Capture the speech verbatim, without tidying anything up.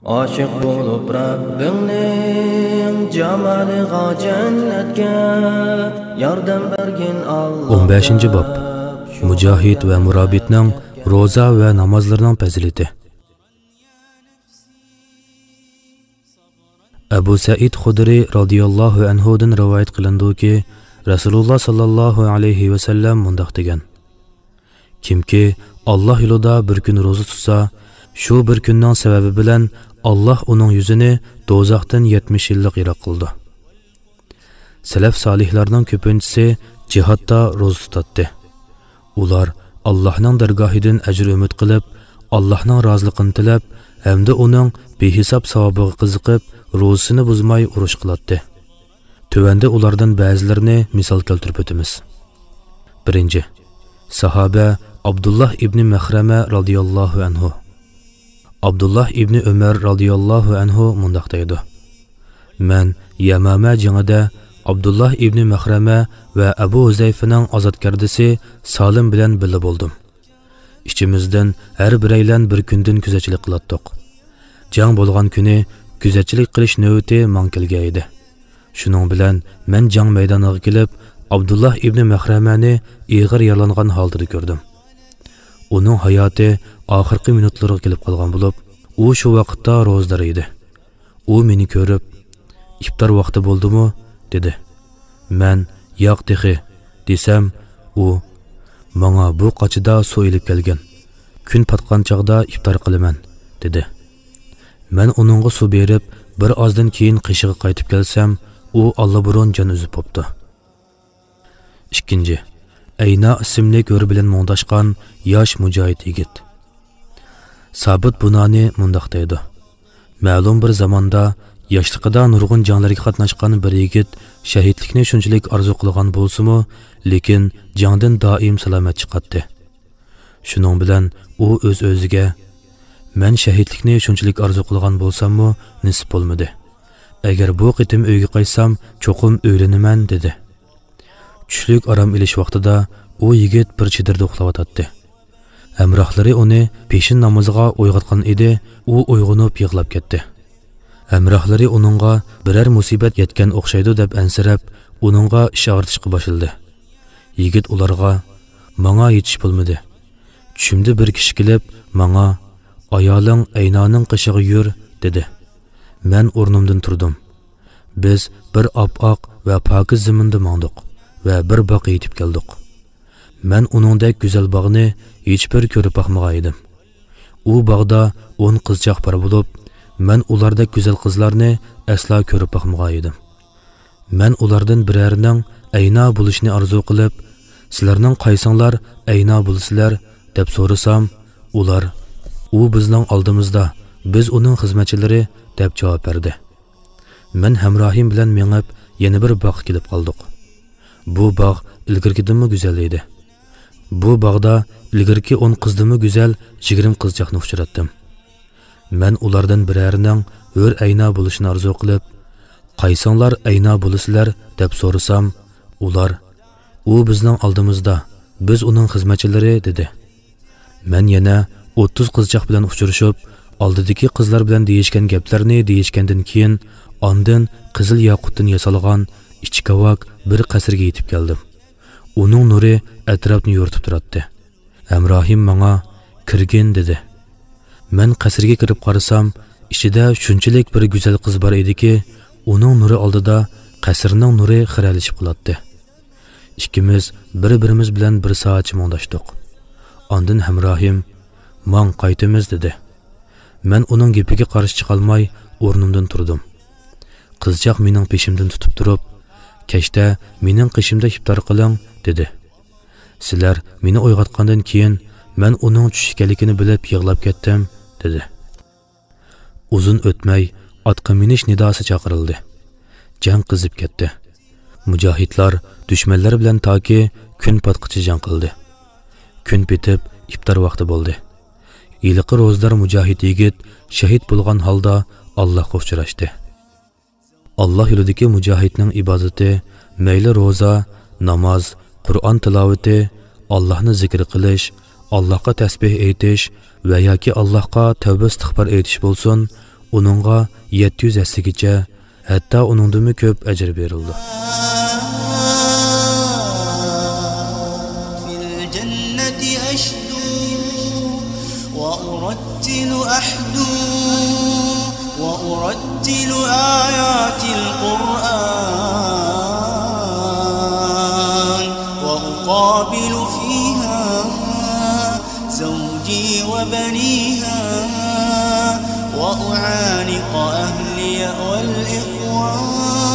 ئاشىق بولۇپ رەببىڭنىڭ جامالىغا، جەننەتكە ياردەم بەرگىن ئاللا. ئون بەشىنچى باب. مۇجاھىد ۋە مۇرابىتنىڭ روزا ۋە نامازلىرىنىڭ پەزىلىتى. ئەبۇ سەئىد خۇدرى رازىياللاھۇ ئەنھۇدىن رىۋايەت قىلىنىدۇكى، رەسۇلۇللا ساللاللاھۇ ئەلەيھى ۋەسەللەم مۇنداق دېگەن: كىمكى ئاللا يولىدا بىر كۈن روزا تۇتسا، شۇ بىر كۈننىڭ سەۋەبى بىلەن ئاللا ئۇنىڭ يۈزىنى دوزاختىن يەتمىش يىللىق يىراق قىلىدۇ. سەلەف سالىھلارنىڭ كۆپىنچىسى جىھادتا روزا تۇتاتتى. ئۇلار ئاللاھنىڭ دەرگاھىدىن ئەجىر ئۈمىد قىلىپ، ئاللاھنىڭ رازىلىقىنى تىلەپ ھەمدە ئۇنىڭ بىھېساب ساۋابىغا قىزىقىپ، روزىسىنى بۇزماي ئۇرۇش قىلاتتى. تۆۋەندە ئۇلاردىن بەزىلىرىنى مىسال كەلتۈرۈپ ئۆتىمىز. بىرىنچى، ساھابە ئابدۇللاھ ئىبنى مەخرەمە رازىياللاھۇ ئەنھۇ. ئابدۇللاھ ئىبنى ئۆمەر رازىياللاھۇ ئەنھۇ مۇنداق دەيدۇ: مەن يەمامە جېڭىدە ئابدۇللاھ ئىبنى مەخرەمە ۋە ئەبۇ ھۇزەيفىنىڭ ئازادكەردىسى سالىم بىلەن بىللە بولدۇم. ئىچىمىزدىن ھەر بىرەيلەن بىر كۈندىن كۆزەتچىلىك قىلاتتۇق. جەڭ بولغان كۈنى كۆزەتچىلىك قىلىش نۆۋىتى ماڭا كەلگەن ئىدى. شۇنىڭ بىلەن مەن جەڭ مەيدانىغا كېلىپ، ئابدۇللاھ ئىبنى مەخرەمەنى ئېغىر يارىلانغان ھالىتىدە كۆردۈم. ئۇنىڭ ھاياتى ئاخىرقى مىنۇتلىرىغا كېلىپ قالغان بولۇپ، ئۇ شۇ ۋاقىتتا روزىدار ئىدى. ئۇ مېنى كۆرۈپ، «ئىپتار ۋاقتى بولدىمۇ؟» دېدى. مەن، «ياق تېخى» دېسەم، ئۇ، «ماڭا بۇ قاچىدا سۇ ئېلىپ كەلگىن. كۈن پاتقان چاغدا ئىپتار قىلىمەن» دېدى. مەن ئۇنىڭغا سۇ بېرىپ، بىر ئازدىن كېيىن قېشىغا قايتىپ كەلسەم، ئۇ ئاللىبۇرۇن جان ئۈزۈپ بوپتۇ. ئىككىنچى، ئەينا ئىسىملىك ھۆر بىلەن مۇڭداشقان ياش مۇجاھىد يىگىت. سابىت بۇنانى مۇنداق دەيدۇ: مەلۇم بىر زاماندا ياشلىقىدا نۇرغۇن جەڭلەرگە قاتناشقان بىر يىگىت شەھىدلىكنى شۇنچىلىك ئارزۇ قىلغان بولسىمۇ، لېكىن جەڭدىن دائىم سالامەت چىقاتتى. شۇنىڭ بىلەن ئۇ ئۆز-ئۆزىگە، «مەن شەھىدلىكنى شۇنچىلىك ئارزۇ قىلغان بولساممۇ، نېسىپ بولمىدى. ئەگەر بۇ قېتىم ئۆيگە قايتسام، چوقۇم ئۆيلىنىمەن» دېدى. چۈشلۈك ئارام ئېلىش ۋاقتىدا ئۇ يىگىت بىر چېدىردا ئۇخلاۋاتاتتى. ھەمراھلىرى ئۇنى پېشىن نامىزىغا ئويغاتقان ئىدى، ئۇ ئويغىنىپ يىغلاپ كەتتى. ھەمراھلىرى ئۇنىڭغا بىرەر مۇسىبەت يەتكەن ئوخشايدۇ دەپ ئەنسىرەپ، ئۇنىڭغا ئىش ئاغرىتىشقا باشلىدى. يىگىت ئۇلارغا، «ماڭا ھېچ ئىش بولمىدى. چۈشۈمدە بىر كىشى كېلىپ، ماڭا، 'ئايالىڭ ئەينانىڭ قېشىغا يۈر' دېدى. مەن ئورنۇمدىن تۇردۇم. بىز بىر ئاپئاق ۋە پاكىز زېمىندا ماڭدۇق ۋە بىر باغقا يېتىپ كەلدۇق. مەن ئۇنىڭدەك گۈزەل باغنى ھېچبىر كۆرۈپ باقمىغان ئىدىم. ئۇ باغدا ئون قىزچاق بار بولۇپ، مەن ئۇلاردەك گۈزەل قىزلارنى ئەسلا كۆرۈپ باقمىغان ئىدىم. مەن ئۇلاردىن بىرەرىنىڭ ئەينا بولۇشىنى ئارزۇ قىلىپ، 'سىلەرنىڭ قايسىڭلار ئەينا بولىسىلەر؟' دەپ سورىسام، ئۇلار، 'ئۇ بىزنىڭ ئالدىمىزدا، بىز ئۇنىڭ خىزمەتچىلىرى' دەپ جاۋاب بەردى. مەن ھەمراھىم بىلەن مېڭىپ، يەنە بىر باغقا كېلىپ قالدۇق. بۇ باغ ئىلگىرىكىدىنمۇ گۈزەل ئىدى. بۇ باغدا ئىلگىرىكى ئون قىزدىنمۇ گۈزەل يىگىرمە قىزچاقنى ئۇچراتتىم. مەن ئۇلاردىن بىرەرىنىڭ ھۆر ئەينا بولۇشىنى ئارزۇ قىلىپ، «قايسىڭلار ئەينا بولىسىلەر؟» دەپ سورىسام، ئۇلار، «ئۇ بىزنىڭ ئالدىمىزدا، بىز ئۇنىڭ خىزمەتچىلىرى» دېدى. مەن يەنە ئوتتۇز قىزچاق بىلەن ئۇچرىشىپ، ئالدىدىكى قىزلار بىلەن دېيىشكەن گەپلەرنى دېيىشكەندىن كېيىن، ئاندىن قىزىل ياقۇتتىن ياسالغان ئىچى كاۋاك بىر قەسىرگە يېتىپ كەلدىم. ئۇنىڭ نۇرى ئەتراپنى يورۇتۇپ تۇراتتى. ھەمراھىم ماڭا، «كىرگىن» دېدى. مەن قەسىرگە كىرىپ قارىسام، ئىچىدە شۇنچىلىك بىر گۈزەل قىز بار ئىدىكى، ئۇنىڭ نۇرى ئالدىدا قەسىرنىڭ نۇرى خىرەلىشىپ قالاتتى. ئىككىمىز بىر-بىرىمىز بىلەن بىر سائەتچە مۇڭداشتۇق. ئاندىن ھەمراھىم، «ماڭ، قايتىمىز» دېدى. مەن ئۇنىڭ گېپىگە قارشى چىقالماي، ئورنۇمدىن تۇردۇم. قىزچاق مېنىڭ بېشىمدىن تۇتۇپ تۇرۇپ، «كەچتە مېنىڭ قېشىمدا ئىپتار قىلىڭ» دېدى. «سىلەر مېنى ئويغاتقاندىن كېيىن، مەن ئۇنىڭ چۈش ئىكەنلىكىنى بىلىپ يىغلاپ كەتتىم» دېدى. ئۇزۇن ئۆتمەي، ئاتقا مىنىش نىداسى چاقىرىلدى. جەڭ قىزىپ كەتتى. مۇجاھىدلار دۈشمەنلەر بىلەن تاكى كۈن پاتقىچە جەڭ قىلدى. كۈن پېتىپ، ئىپتار ۋاقتى بولدى. ھېلىقى روزىدار مۇجاھىد يىگىت شەھىت بولغان ھالدا ئاللاھقا ئۇچراشتى. ئاللاھ يولىدىكى مۇجاھىدنىڭ ئىبادىتى مەيلى روزا، ناماز، قۇرئان تىلاۋىتى، ئاللاھنى زىكىر قىلىش، ئاللاھقا تەسبىھ ئېيتىش ۋە ياكى ئاللاھقا تەۋبە ئىستىغپار ئېيتىش بولسۇن، ئۇنىڭغا يەتتە يۈز ھەسسىگىچە، ھەتتا ئۇنىڭدىنمۇ كۆپ ئەجىر بېرىلىدۇ. في الجنة أشدو وأرتل أحدو وأرتل آيات القرآن وأقابل فيها زوجي وبنيها وأعانق أهلي والإخوان